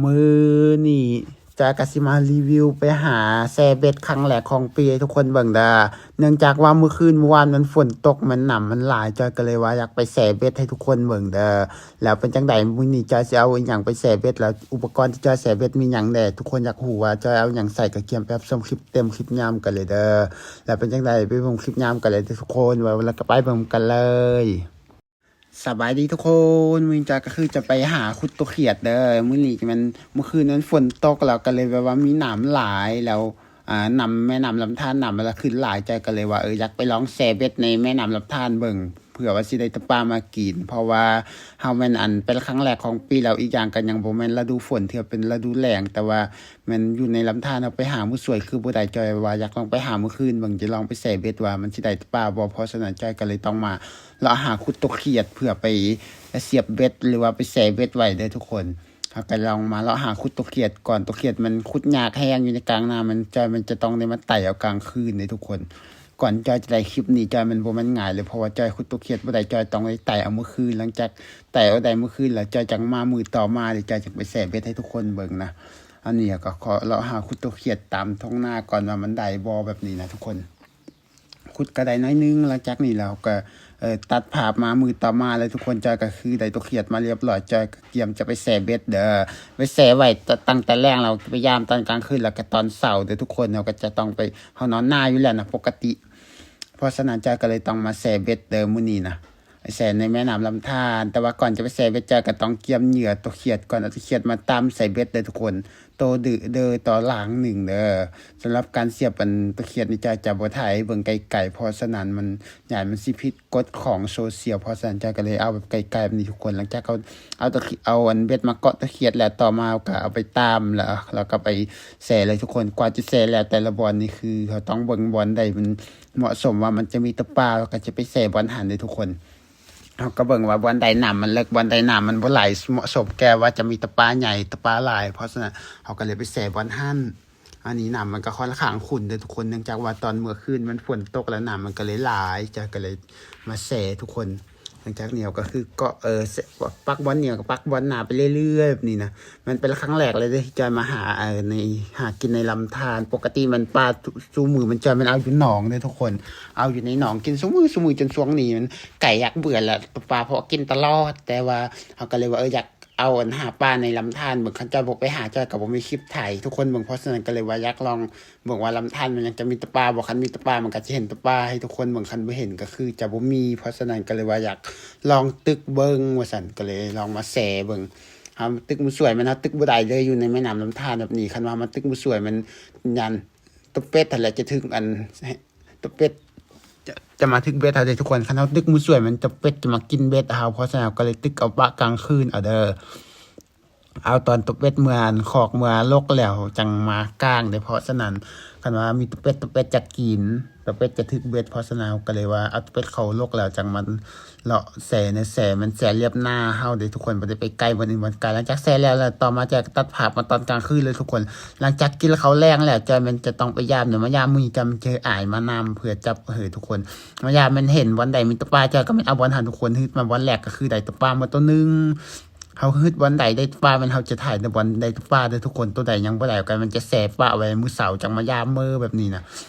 ມື້ນີ້ຈອຍກໍຊິມາຣີວິວໄປຫາແຊ່ເບັດຄັ້ງແລກຂອງປີໃຫ້ທຸກຄົນເບິ່ງເດີ້. ເນື່ອງຈາກວ່າມື້ຄືນມື້ວານມັນຝົນຕົກ ມັນໜຳ ມັນຫຼາຍ ຈອຍກໍເລີຍວ່າຢາກໄປແຊ່ເບັດໃຫ້ທຸກຄົນເບິ່ງເດີ້. ແລ້ວເປັນຈັ່ງໃດ ມື້ນີ້ຈອຍຊິເອົາອີ່ຫຍັງໄປແຊ່ເບັດ ແລ້ວອຸປະກອນທີ່ຈອຍແຊ່ເບັດມີຫຍັງແດ່? ທຸກຄົນຢາກຮູ້ວ່າຈອຍເອົາຫຍັງໃສ່ ກໍກຽມໄປຮັບຊົມຄລິບເຕັມ ຄລິບຍາວກັນເລີຍເດີ້. ແລ້ວເປັນຈັ່ງໃດ ໄປເບິ່ງຄລິບຍາວກັນເລີຍເດີ້ທຸກຄົນ. ວ່າແລ້ວກໍໄປເບິ່ງກັນເລີຍ. ສະບາຍດີທຸກຄົນ, ມື້ນີ້ຈອຍກໍຄືຈະໄປຫາຂຸດຕົວຂຽດເດີ້. ມື້ນີ້ມັນ ມື້ຄືນມັນຝົນຕົກ ແລ້ວກໍເລີຍແບບວ່າມີໜຳຫຼາຍ ແລ້ວ ອ່າ ນ້ຳ ແມ່ນ້ຳລຳທານ ນ້ຳມັນລະຂຶ້ນຫຼາຍ ຈອຍກໍເລີຍວ່າ ເອີ ຢາກໄປລອງແຊ່ເບັດໃນແມ່ນ້ຳລຳທານເບິ່ງ ເພື່ອວ່າຊິໄດ້ຕະປາມາກິນ ເພາະວ່າເຮົາແມ່ນ ອັນ ເປັນຄັ້ງແລກຂອງປີ ແລ້ວອີກຢ່າງກໍຍັງບໍ່ແມ່ນລະດູຝົນເທື່ອ ເປັນລະດູແລ້ງ ແຕ່ວ່າ ແມ່ນຢູ່ໃນລຳທານ ເຮົາໄປຫາມື້ສວຍຄືບໍ່ໄດ້. ຈອຍວ່າຢາກລອງໄປຫາມື້ຄືນເບິ່ງ ຈະລອງໄປແຊ່ເບັດວ່າມັນຊິໄດ້ປາບໍ່. ເພາະສະນັ້ນຈອຍກໍເລີຍຕ້ອງມາເລາະຫາຂຸດຕົວຂຽດ ເພື່ອໄປສຽບເບັດ ຫຼືວ່າໄປແຊ່ເບັດໄວ້ເດີ້ທຸກຄົນ. ເຮົາກໍລອງມາເລາະຫາຂຸດຕົວຂຽດກ່ອນ. ຕົວຂຽດມັນຂຸດຍາກແຮງ ຢູ່ໃນກາງນາ ມັນ ຈອຍມັນຈະຕ້ອງໄດ້ມາໄຕ່ເອົາກາງຄືນເດ້ທຸກຄົນ. ກ່ອນຈອຍຈະໄດ້ຄລິບນີ້ ຈອຍມັນບໍ່ແມ່ນງ່າຍເລີຍ ເພາະວ່າຈອຍຂຸດຕົວຂຽດບໍ່ໄດ້. ຈອຍຕ້ອງໄດ້ໄຕ່ເອົາມື້ຄືນ ຫຼັງຈາກໄຕ່ເອົາໄດ້ມື້ຄືນແລ້ວ ຈອຍຈັ່ງມາມື້ຕໍ່ມາເດ້ ຈອຍຈຶ່ງໄປແຊ່ເບັດໃຫ້ທຸກຄົນເບິ່ງນະ. ອັນນີ້ກໍຂໍເລາະຫາຂຸດຕົວຂຽດຕາມທົ່ງນາກ່ອນວ່າມັນໄດ້ບໍ່ ແບບນີ້ນະທຸກຄົນ. ຂຸດກໍໄດ້ໜ້ອຍໜຶ່ງ ຫຼັງຈາກນີ້ແລ້ວກໍ ເອີ ຕັດພາບມາມື້ຕໍ່ມາເລີຍທຸກຄົນ. ຈອຍກໍຄືໄດ້ຕົວຂຽດມາລຽບຮ້ອຍ ຈອຍກໍກຽມຈະໄປແຊ່ເບັດເດີ້. ໄປແຊ່ໄວ້ຕ- ຕັ້ງແຕ່ແລງ ແລ້ວໄປຢາມຕອນກາງຄືນ ແລ້ວກໍຕອນເຊົ້າເດີ້ທຸກຄົນ. ເຮົາກໍຈະຕ້ອງໄປ ເຮົານອນນາຢູ່ແລ້ວນະປົກກະຕິ. ເພາະສະນັ້ນຈອຍກໍເລີຍຕ້ອງມາແຊ່ເບັດເດີ້ມື້ນີ້ນະ. ແຊ່ໃນແມ່ນ້ຳລຳທານ. ແຕ່ວ່າກ່ອນຈະໄປແຊ່ເບັດ ຈອຍກໍຕ້ອງກຽມເຫຍື່ອຕົວຂຽດກ່ອນ ເອົາຕົວຂຽດມາຕຳໃສ່ເບັດເດີ້ທຸກຄົນ. ໂຕດື້ເດີ້ ຕໍ່ລາງໜຶ່ງເດີ້. ສຳລັບການສຽບອັນຕົວຂຽດນີ້ ຈອຍຈະບໍ່ຖ່າຍໃຫ້ເບິ່ງໄກໆ ເພາະສະນັ້ນມັນ ຢ້ານມັນຊິຜິດກົດຂອງໂຊຊຽວ. ເພາະສະນັ້ນຈອຍກໍເລີຍເອົາແບບໄກໆແບບນີ້ທຸກຄົນ. ຫຼັງຈາກເຮົາເອົາຕົວຂຽດ ເອົາອັນເບັດມາເກາະຕົວຂຽດແລ້ວ ຕໍ່ມາເຮົາກໍເອົາໄປຕຳ ແລ້ວ ແລ້ວກໍໄປແຊ່ເລີຍທຸກຄົນ. ກວ່າຈະແຊ່ແລ້ວແຕ່ລະບ່ອນນີ້ ຄືເຮົາຕ້ອງເບິ່ງບ່ອນໃດມັນເໝາະສົມວ່າມັນຈະມີຕະປາ ເຮົາກໍຈະໄປແຊ່ບ່ອນຫັ້ນເດີ້ທຸກຄົນ. ເຮົາກໍເບິ່ງວ່າບ່ອນໃດນ້ຳມັນເລິກ ບ່ອນໃດນ້ຳມັນບໍ່ໄຫຼ ເໝາະສົມແກ່ວ່າຈະມີຕະປາໃຫຍ່ ຕະປາຫຼາຍ. ເພາະສະນັ້ນເຮົາກໍເລີຍໄປແຊ່ບ່ອນຫັ້ນ. ອັນນີ້ນ້ຳມັນກໍຄ່ອນຂ້າງຂຸ່ນເດີ້ທຸກຄົນ ເນື່ອງຈາກວ່າຕອນເມື່ອຄືນມັນຝົນຕົກ ແລ້ວນ້ຳມັນກໍເລີຍຫຼາຍ ຈອຍກໍເລີຍມາແຊ່ທຸກຄົນ. ຫຼັງຈາກນີ້ເຮົາກໍຄືເກາະ ເອີ ປັກບ່ອນໜຽວ ກໍປັກບ່ອນໜາໄປເລື້ອຍໆແບບນີ້ນະ. ມັນເປັນຄັ້ງແລກເລີຍເດ້ທີ່ຈອຍມາຫາ ເອີ ໃນ ຫາກິນໃນລຳທານ. ປົກກະຕິມັນປາ ຊຸ ຊຸມື້ມັນ ຈອຍມັນເອົາຢູ່ໜອງເດ້ທຸກຄົນ ເອົາຢູ່ໃນໜອງກິນຊຸມື້ ຊຸມື້ ຈົນຊ່ວງນີ້ມັນໄກ່ຢາກເບື່ອແລ້ວ ປາເພາະກິນຕະຫຼອດ. ແຕ່ວ່າເຮົາກໍເລີຍວ່າ ເອີ ຢາກເອົາອັນຫາປາໃນລຳທານເບິ່ງ ຄັນຈອຍບໍ່ໄປຫາ ຈອຍກໍບໍ່ມີຄລິບຖ່າຍໃຫ້ທຸກຄົນເບິ່ງ. ເພາະສະນັ້ນກໍເລີຍວ່າຢາກລອງເບິ່ງວ່າລຳທານມັນຍັງຈະມີຕະປາບໍ່ ຄັນມີຕະປາມັນກໍຈະເຫັນຕະປາໃຫ້ທຸກຄົນເບິ່ງ ຄັນບໍ່ເຫັນກໍຄືຈະບໍ່ມີ. ເພາະສະນັ້ນກໍເລີຍວ່າຢາກລອງຕຶກເບິ່ງວ່າຊັ້ນ ກໍເລີຍລອງມາແຊ່ເບິ່ງ. ເຮົາຕຶກມື້ສວຍແມ່ນເຮົາຕຶກບໍ່ໄດ້ເລີຍ ຢູ່ໃນແມ່ນ້ຳລຳທານແບບນີ້. ຄັນວ່າມາຕຶກມື້ສວຍແມ່ນຢ້ານຕົວເປັດຫັ້ນແຫຼະຈະຖືກອັນ ຕົວເປັດຈະ ຈະມາຖືກເບັດເຮົາເດ້ທຸກຄົນ. ຄັນເຮົາຕຶກມື້ສວຍແມ່ນຕົວເປັດຈະມາກິນເບັດເຮົາ. ເພາະສະນັ້ນເຮົາກໍເລີຍຕຶກເອົາປະກາງຄືນເອົາເດີ້ ເອົາຕອນຕົວເປັດເມືອອັນຄອກເມືອລົກແລ້ວຈັ່ງມາກາງເດ້. ເພາະສະນັ້ນຄັນວ່າມີຕົວເປັດ ຕົວເປັດຈະກິນ ຕົວເປັດຈະຖືກເບັດ. ເພາະສະນັ້ນເຮົາກໍເລີຍວ່າເອົາຕົວເປັດເຂົ້າລົກແລ້ວຈັ່ງມາ ເລາະແຊ່ໃນແຊ່ ມັນແຊ່ລຽບໜ້າເຮົາເດ້ທຸກຄົນ ບໍ່ໄດ້ໄປໃກ້ບ່ອນອື່ນບ່ອນໄກ. ຫຼັງຈາກແຊ່ແລ້ວ ແລ້ວຕໍ່ມາຈອຍກໍຕັດພາບມາຕອນກາງຄືນເລີຍທຸກຄົນ. ຫຼັງຈາກກິນເຂົ້າແລງແລ້ວ ຈອຍແມ່ນຈະຕ້ອງໄປຢາມເດ້ ມາຢາມມື້ນີ້ຈອຍແມ່ນຈະອາຍມານຳເພື່ອຈັບເຮີທຸກຄົນ. ມາຢາມແມ່ນເຫັນບ່ອນໃດມີຕະປາ ຈອຍກໍແມ່ນເອົາບ່ອນຫັ້ນທຸກຄົນ. ຮຶດມາບ່ອນແລກກໍຄືໄດ້ຕະປາມາໂຕໜຶ່ງ. ເຮົາຮຶດບ່ອນໃດໄດ້ຕະປາ ແມ່ນເຮົາຈະຖ່າຍແຕ່ບ່ອນໄດ້ຕະປາເດີ້ທຸກຄົນ. ໂຕໃດຍັງບໍ່ໄດ້ກໍແມ່ນຈະແຊ່ປະໄວ້ມື້ເຊົ້າຈັ່ງມາຢາມເມີແບບນີ້ນະ.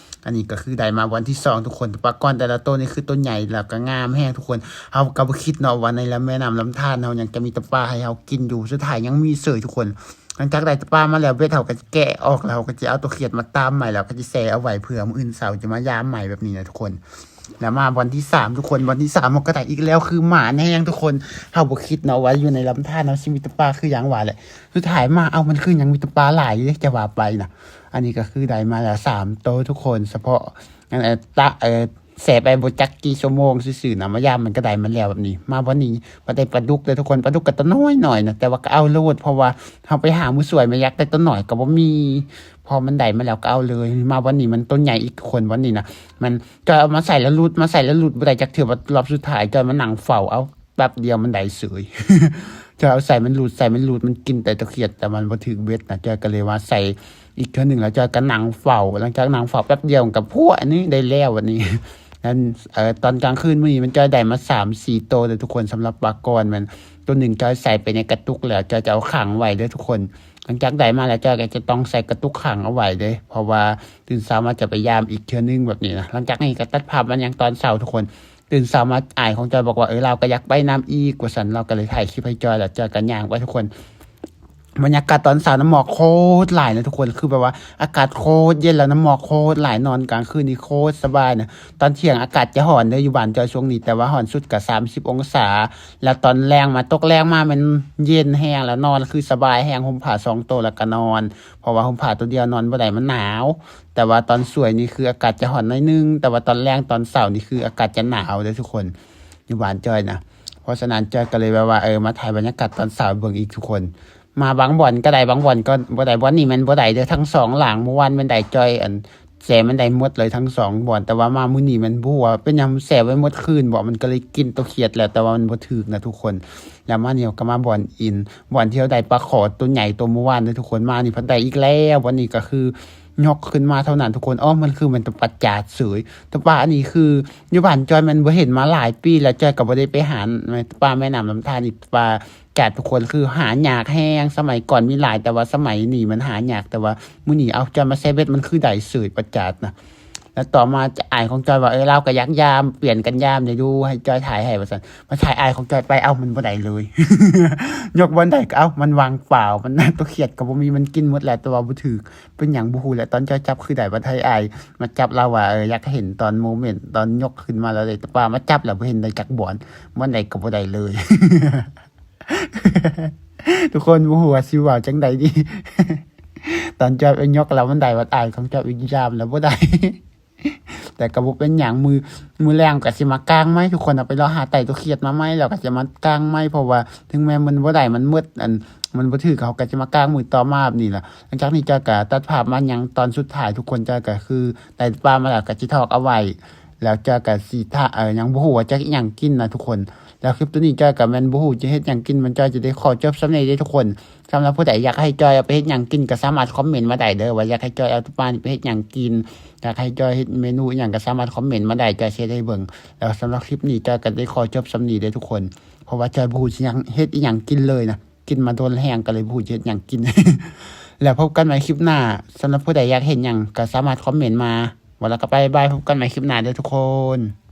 ອັນນີ້ກໍຄືໄດ້ມາບ່ອນທີສອງທຸກຄົນ. ຕະປາກ່ອນແຕ່ລະໂຕນີ້ຄືໂຕໃຫຍ່ ແລ້ວກໍງາມແຮງທຸກຄົນ. ເຮົາກໍບໍ່ຄິດເນາະວ່າໃນລຳ ແມ່ນ້ຳລຳທານເຮົາຍັງຈະມີຕະປາໃຫ້ເຮົາກິນຢູ່. ສຸດທ້າຍຍັງມີເສີຍທຸກຄົນ. ຫຼັງຈາກໄດ້ຕະປາມາແລ້ວ ເບັດເຮົາກໍຈະແກະອອກ ແລ້ວເຮົາກໍຈະເອົາຕົວຂຽດມາຕຳໃໝ່ ແລ້ວກໍຈະແຊ່ເອົາໄວ້ເພື່ອມື້ອື່ນເຊົ້າຈະມາຢາມໃໝ່ແບບນີ້ນະທຸກຄົນ. ແລ້ວມາບ່ອນທີສາມທຸກຄົນ. ບ່ອນທີສາມເຮົາກໍໄດ້ອີກແລ້ວ ຄືໝານແຮງທຸກຄົນ. ເຮົາບໍ່ຄິດເນາະວ່າຢູ່ໃນລຳທານເຮົາຊິມີແຕ່ປາຄືຫຍັງວ່າແຫຼະ. ສຸດທ້າຍມາ ເອົ້າ ມັນຄືຫຍັງມີແຕ່ປາຫຼາຍເດ້ ຈະວ່າໄປນະ. ອັນນີ້ກໍຄືໄດ້ມາແລ້ວສາມໂຕທຸກຄົນ. ສະເພາະ ອັນ ເອີ ຕະ ເອີ ແຊ່ໄປບໍ່ຈັກກີ່ຊົ່ວໂມງຊື່ໆນະ ມາຢາມມັນກໍໄດ້ມາແລ້ວແບບນີ້. ມາບ່ອນນີ້ ບັດໄດ້ປາດຸກເດີ້ທຸກຄົນ. ປາດຸກກໍໂຕນ້ອຍໆນະ ແຕ່ວ່າກໍເອົາໂລດ ເພາະວ່າເຮົາໄປຫາມື້ສວຍ ແມ່ນຢາກໄດ້ໂຕນ້ອຍກໍບໍ່ມີ. ພໍມັນໄດ້ມາແລ້ວກໍເອົາເລີຍ. ມາບ່ອນນີ້ມັນໂຕໃຫຍ່ອີກທຸກຄົນ. ບ່ອນນີ້ນະ ມັນ ຈອຍເອົາມາໃສ່ແລ້ວຫຼຸດ ມາໃส่ແລ້ວຫຼຸດ ບໍ່ໄດ້ຈັກເທື່ອ. ບັດຮອບສຸດທ້າຍຈອຍມານັ່ງເຝົ້າເອົາ ແປັບດຽວມັນໄດ້ເສີຍ. ຈອຍເອົາໃສ່ມັນຫຼຸດ ໃສ່ມັນຫຼຸດ ມັນກິນແຕ່ຕົວຂຽດ ແຕ່ມັນບໍ່ຖືກເບັດນະ. ຈອຍກໍເລີຍວ່າໃສ່ອີກເທື່ອໜຶ່ງ ແລ້ວຈອຍກໍນັ່ງເຝົ້າ. ຫຼັງຈາກນັ່ງເຝົ້າແປັບດຽວ ມັນກໍພວດ ອັນນີ້ໄດ້ແລ້ວ ອັນນີ້. ນັ້ນ ເອີ ຕອນກາງຄືນມື້ນີ້ມັນຈອຍໄດ້ມາສາມສີ່ໂຕເດີ້ທຸກຄົນ. ສຳລັບປາກອນ ແມ່ນໂຕໜຶ່ງຈອຍໃສ່ໄປໃນກະຕຸກແລ້ວ ຈອຍຈະເອົາຂັງໄວ້ເດີ້ທຸກຄົນ. ຫຼັງຈາກໄດ້ມາແລ້ວ ຈອຍກໍຈະຕ້ອງໃສ່ກະຕຸກຂັງເອົາໄວ້ເດ້ ເພາະວ່າຕື່ນເຊົ້າມາຈະໄປຢາມອີກເທື່ອໜຶ່ງແບບນີ້ນະ. ຫຼັງຈາກນີ້ກໍຕັດພາບມາຍັງຕອນເຊົ້າທຸກຄົນ. ຕື່ນເຊົ້າມາອ້າຍຂອງຈອຍບອກວ່າ ເອີ ລາວກໍຢາກໄປນຳອີກວ່າຊັ້ນ. ລາວກໍເລີຍຖ່າຍຄລິບໃຫ້ຈອຍ ແລ້ວຈອຍກໍຍ່າງໄປທຸກຄົນ. ບັນຍາກາດຕອນເຊົ້ານະ ໝອກໂຄດຫຼາຍນະທຸກຄົນ ຄືແບບວ່າອາກາດໂຄດເຢັນ ແລ້ວນະໝອກໂຄດຫຼາຍ. ນອນກາງຄືນນີ້ໂຄດສະບາຍນະ. ຕອນທ່ຽງອາກາດຈະຮ້ອນເດີຢູ່ບ້ານຈອຍຊ່ວງນີ້ ແຕ່ວ່າຮ້ອນສຸດກໍສາມສິບອົງສາ ແລ້ວຕອນແລງມາ ຕົກແລງມາແມ່ນເຢັນແຮງ ແລ້ວນອນຄືສະບາຍແຮງ ຫົ່ມຜ້າສອງໂຕແລ້ວກໍນອນ ເພາະວ່າຫົ່ມຜ້າໂຕດຽວນອນບໍ່ໄດ້ ມັນໜາວ. ແຕ່ວ່າຕອນສວຍນີ້ຄືອາກາດຈະຮ້ອນໜ້ອຍໜຶ່ງ ແຕ່ວ່າຕອນແລງຕອນເຊົ້ານີ້ຄືອາກາດຈະໜາວເດີທຸກຄົນ ຢູ່ບ້ານຈອຍນະ. ເພາະສະນັ້ນຈອຍກໍເລີຍແບບວ່າ ເອີ ມາຖ່າຍບັນຍາກາດຕອນເຊົ້າໃຫ້ເບິ່ງອີກທຸກຄົນ. ມາບາງບ່ອນກໍໄດ້ ບາງບ່ອນກໍບໍ່ໄດ້. ບ່ອນນີ້ແມ່ນບໍ່ໄດ້ເດີ ທັງສອງຫຼັງ. ເມື່ອວານແມ່ນໄດ້ ຈອຍ ອັນ ແຊມມັນໄດ້ໝົດເລີຍທັງສອງບ່ອນ ແຕ່ວ່າມາມື້ນີ້ແມ່ນບໍ່ຮູ້ວ່າເປັນຫຍັງ ມັນແຊໄວ້ໝົດຄືນບໍ ມັນກໍເລີຍກິນໂຕຂຽດແລ້ວ ແຕ່ວ່າມັນບໍ່ຖືກນະທຸກຄົນ. ແລ້ວມານີ້ກໍມາບ່ອນອິນ ບ່ອນທີ່ເຮົາໄດ້ປາຂໍໂຕໃຫຍ່ໂຕເມື່ອວານເດີທຸກຄົນ. ມານີ້ພັດໄດ້ອີກແລ້ວ ບ່ອນນີ້ກໍຄືຍົກຂຶ້ນມາເທົ່ານັ້ນທຸກຄົນ. ອໍ ມັນຄືແມ່ນໂຕປາຈາດເສີຍ ໂຕປາອັນນີ້ຄືຢູ່ບ້ານຈອຍແມ່ນບໍ່ເຫັນມາຫຼາຍປີແລ້ວ ຈອຍກໍບໍ່ໄດ້ໄປຫາ ປາແມ່ນ້ຳລຳທານນີ້ ປາ ຈາດທຸກຄົນ ຄືຫາຍາກແຮງ. ສະໄໝກ່ອນມີຫຼາຍ ແຕ່ວ່າສະໄໝນີ້ມັນຫາຍາກ ແຕ່ວ່າມື້ນີ້ເອົາຈອຍມາໃສ່ເບັດ ມັນຄືໄດ້ເສີຍປາຈາດນະ. ແລ້ວຕໍ່ມາອ້າຍຂອງຈອຍວ່າ ເອີ ລາວກໍຢາກຢາມ ປ່ຽນກັນຢາມໄດ້ດູ ໃຫ້ຈອຍຖ່າຍໃຫ້ວ່າຊັ້ນ. ມາຖ່າຍອ້າຍຂອງຈອຍໄປ ເອົ້າ ມັນບໍ່ໄດ້ເລີຍ ຍົກບ່ອນໃດກໍ ເອົ້າ ມັນວ່າງເປົ່າ ມັນໂຕຂຽດກໍບໍ່ມີ ມັນກິນໝົດແລ້ວ ແຕ່ວ່າບໍ່ຖືກ ເປັນຫຍັງບໍ່ຮູ້ແຫຼະ. ຕອນຈອຍຈັບຄືໄດ້ ບັດໃຫ້ອ້າຍມາຈັບ ລາວວ່າ ເອີ ຢາກເຫັນຕອນໂມເມັນຕອນຍົກຂຶ້ນມາ ແລ້ວໄດ້ ແຕ່ປາມາຈັບແລ້ວບໍ່ເຫັນໄດ້ຈັກບ່ອນ ບ່ອນໃດກໍບໍ່ໄດ້ເລີຍ. ທຸກຄົນບໍ່ຮູ້ວ່າຊິເວົ້າຈັ່ງໃດດີ ຕອນຈອຍໄປຍົກແລ້ວມັນໄດ້ ບັດອ້າຍຂອງຈອຍໄປຢາມແລ້ວບໍ່ໄດ້. ແຕ່ກໍບໍ່ເປັນຫຍັງ ມື້ ມື້ແລງກໍຊິມາກາງໃໝ່ທຸກຄົນ. ເອົາໄປເລາະຫາໄຕ່ຕົວຂຽດມາໃໝ່ ແລ້ວກໍຈະມາກາງໃໝ່ ເພາະວ່າເຖິງແມ່ນມັນບໍ່ໄດ້ ມັນໝົດ ອັນ ມັນບໍ່ຖືກ ເຮົາກໍຈະມາກາງມື້ຕໍ່ມາແບບນີ້ລະ. ຫຼັງຈາກນີ້ຈອຍກໍຕັດພາບມາຍັງຕອນສຸດທ້າຍທຸກຄົນ ຈອຍກໍຄືໄດ້ປາມາແລ້ວກໍຊິຖອກເອົາໄວ້ ແລ້ວຈອຍກໍຊິຖ້າ ເອີ ຍັງບໍ່ຮູ້ວ່າຈະເຮັດຫຍັງກິນນະທຸກຄົນ. ແລ້ວຄລິບໂຕນີ້ຈອຍກໍແມ່ນບໍ່ຮູ້ຈະເຮັດຫຍັງກິນ ມັນຈອຍຈະໄດ້ຂໍຈົບສ່ຳນີ້ເດ້ທຸກຄົນ. ສຳລັບຜູ້ໃດຢາກໃຫ້ຈອຍເອົາໄປເຮັດຫຍັງກິນ ກໍສາມາດຄອມເມັນມາໄດ້ເດີ ວ່າຢາກໃຫ້ຈອຍເອົາປານີ້ໄປເຮັດຫຍັງກິນ ຢາກໃຫ້ຈອຍເຮັດເມນູອີ່ຫຍັງ ກໍສາມາດຄອມເມັນມາໄດ້ ຈອຍຊິເຮັດໃຫ້ເບິ່ງ. ແລ້ວສຳລັບຄລິບນີ້ຈອຍກໍໄດ້ຂໍຈົບສ່ຳນີ້ເດ້ທຸກຄົນ ເພາະວ່າຈອຍບໍ່ຮູ້ຊິຫຍັງ ເຮັດອີ່ຫຍັງກິນເລີຍນະ. ກິນມາດົນແຮງ ກໍເລີຍບໍ່ຮູ້ຈະເຮັດຫຍັງກິນ. ແລ້ວພົບກັນໃໝ່ຄລິບໜ້າ. ສຳລັບຜູ້ໃດຢາກເຫັນຫຍັງກໍສາມາດຄອມເມັນມາ. ເວົ້າແລ້ວກໍບາຍບາຍ ພົບກັນໃໝ່ຄລິບໜ້າເດີທຸກຄົນ.